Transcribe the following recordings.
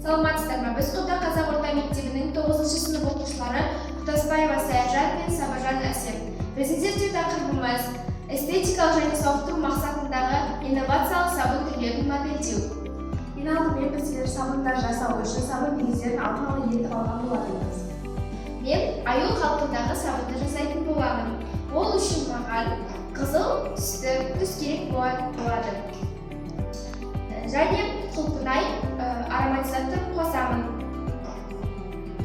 Саламатсыздар ма? Біз Қобда қазақ орта мектебінің 9-сынып оқушылары Құтасбаева Саяжан мен Сабажан Әсем. Біздің зерттеу тақырыбымыз эстетикалық және сауықтыру мақсатындағы инновациялық сабын түрлерін модельдеу. Ең алдымен біздер сабындар жасау үшін сабын негіздерін алдын ала ерітіп алған болатынбыз. Мен аю қалпындағы сабынды жасайтын боламын. Ол үшін маған қызыл түсті түс керек болады. Және құлпынай ароматизаторын қосамын.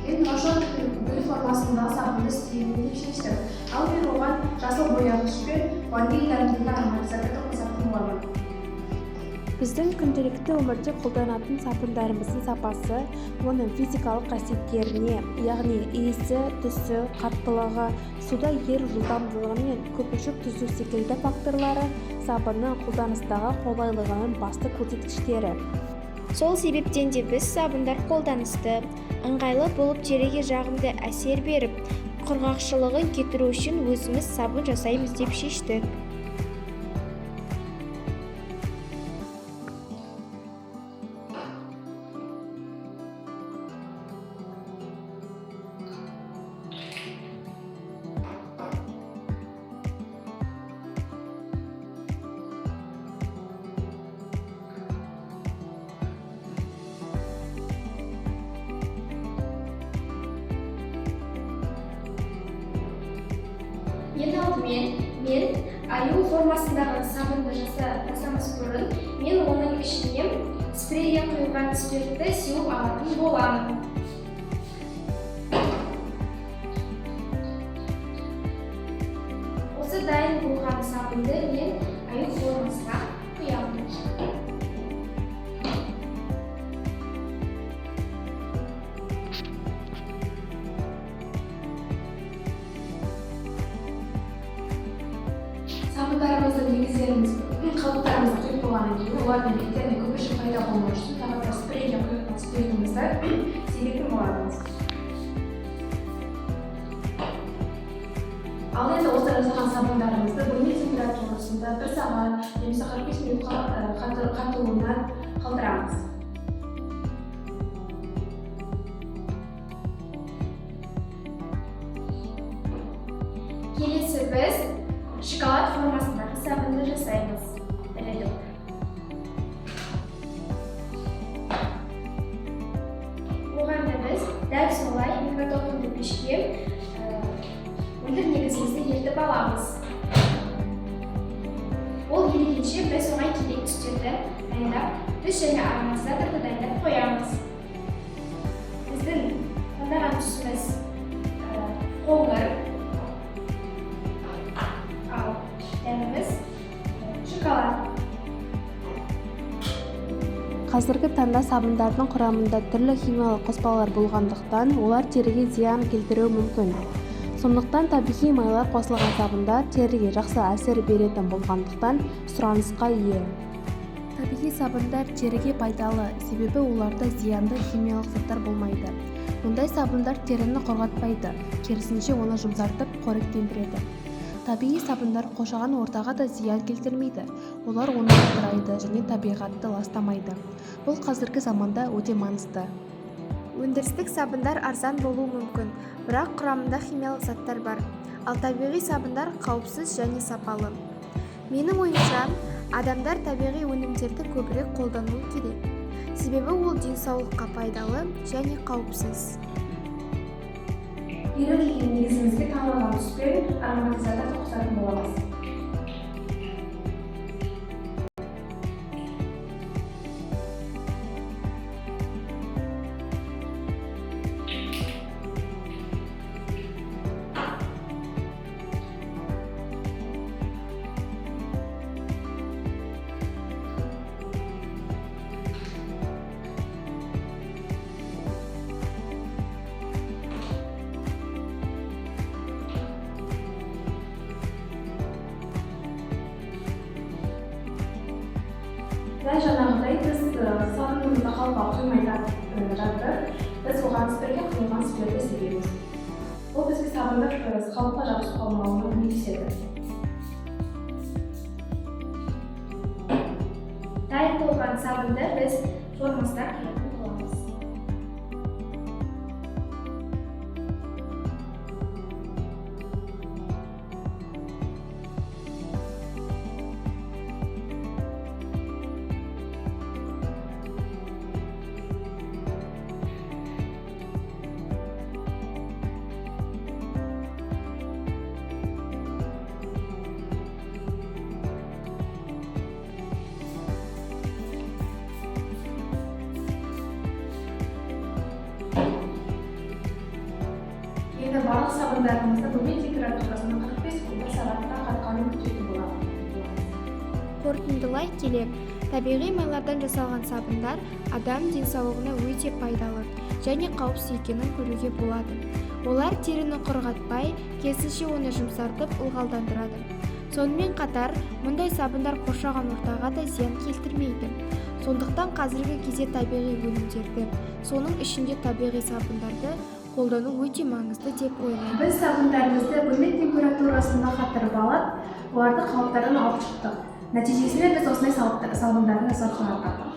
Мен раушан гүл формасындағы сабынды істеймін деп шештім. Ал мен оған жасыл бояғыш пен ваниль дәміндегі ароматизаторды қосатын боламын. Біздің күнделікті өмірде қолданатын сабындарымыздың сапасы оның физикалық қасиеттеріне, яғни иісі, түсі, қаттылығы, суда еру жылдамдылығы мен көпіршік түзу секілді факторлары сабынның қолданыстағы қолайлылығының басты көрсеткіштері. Сол себептен де біз сабындар қолданысты, ыңғайлы болып теріге жағымды әсер беріп, құрғақшылығын кетіру үшін өзіміз сабын жасаймыз деп шештік. Ең алдымен мен аю формасындағы сабынды жасамас бұрын мен оның ішіне спрейге құйылған спиртті сеуіп алатын боламын. Осы дайын болған сабынды мен аю формасына құямын. Сабындарымызды негіздеріміз қалыптарымызды құйып болғаннан кейін олардың беттеріне көпіршік пайда болмау үшін тағы да спрейге құйылған спиртімізді себетін боламыз. Ал енді осы жасаған сабындарымызды бөлме температурасында 1 сағат немесе 45 минутқа қатуына қалдырамыз. Келесі біз шоколад формасындағы сабынды жасаймыз. Дәлелдеу. Оған да біз дәл солай микротолқынды пешке мөлдір негізімізді ерітіп аламыз. Ол ерігенше біз оған керек түстерді дайындап, түс және ароматизаторды дайындап қоямыз. Біздің таңдаған түсіміз қоңыр, ал дәміміз шоколад. Қазіргі таңда сабындардың құрамында түрлі химиялық қоспалар болғандықтан, олар теріге зиян келтіруі мүмкін. Сондықтан табиғи майлар қосылған сабындар теріге жақсы әсер беретін болғандықтан сұранысқа ие. Табиғи сабындар теріге пайдалы, себебі оларда зиянды химиялық заттар болмайды. Мұндай сабындар теріні құрғатпайды, керісінше оны жұмсартып, қоректендіреді. Табиғи сабындар қоршаған ортаға да зиян келтірмейді. Олар оңай ыдырайды және табиғатты ластамайды. Бұл қазіргі заманда өте маңызды. Өндірістік сабындар арзан болуы мүмкін, бірақ құрамында химиялық заттар бар. Ал табиғи сабындар қауіпсіз және сапалы. Менің ойымша, адамдар табиғи өнімдерді көбірек қолдануы керек. Себебі ол денсаулыққа пайдалы және қауіпсіз. Ерітілген негізімізге таңдалған түс пен ароматизаторды қосатын боламыз. Дәл жаңағыдай біз сабынымызды қалыпқа құймай жатып, біз оған спиртке құйылған спиртті себеміз. Бұл бізге сабынды қалыпқа жабысып қалмауына көмектеседі. Дайын болған сабынды біз формасына құятын боламыз. Барлық сабындарымызды бөлме температурасында 45 бір сағатта қатқанын күтетін боламыз. Қорытындылай келе, табиғи майлардан жасалған сабындар адам денсаулығына өте пайдалы және қауіпсіз екенін көруге болады. Олар теріні құрғатпай, керісінше, оны жұмсартып, ылғалдандырады. Сонымен қатар мұндай сабындар қоршаған ортаға да зиян келтірмейді. Сондықтан қазіргі кезде табиғи өнімдерді, соның ішінде табиғи сабындарды қолдану өте маңызды деп ойлаймын. Біз сабындарымызды бөлме температурасында қатырып алып, оларды қалыптардан алып шықтық. Нәтижесінде біз осындай сабындарды жасап шығардық.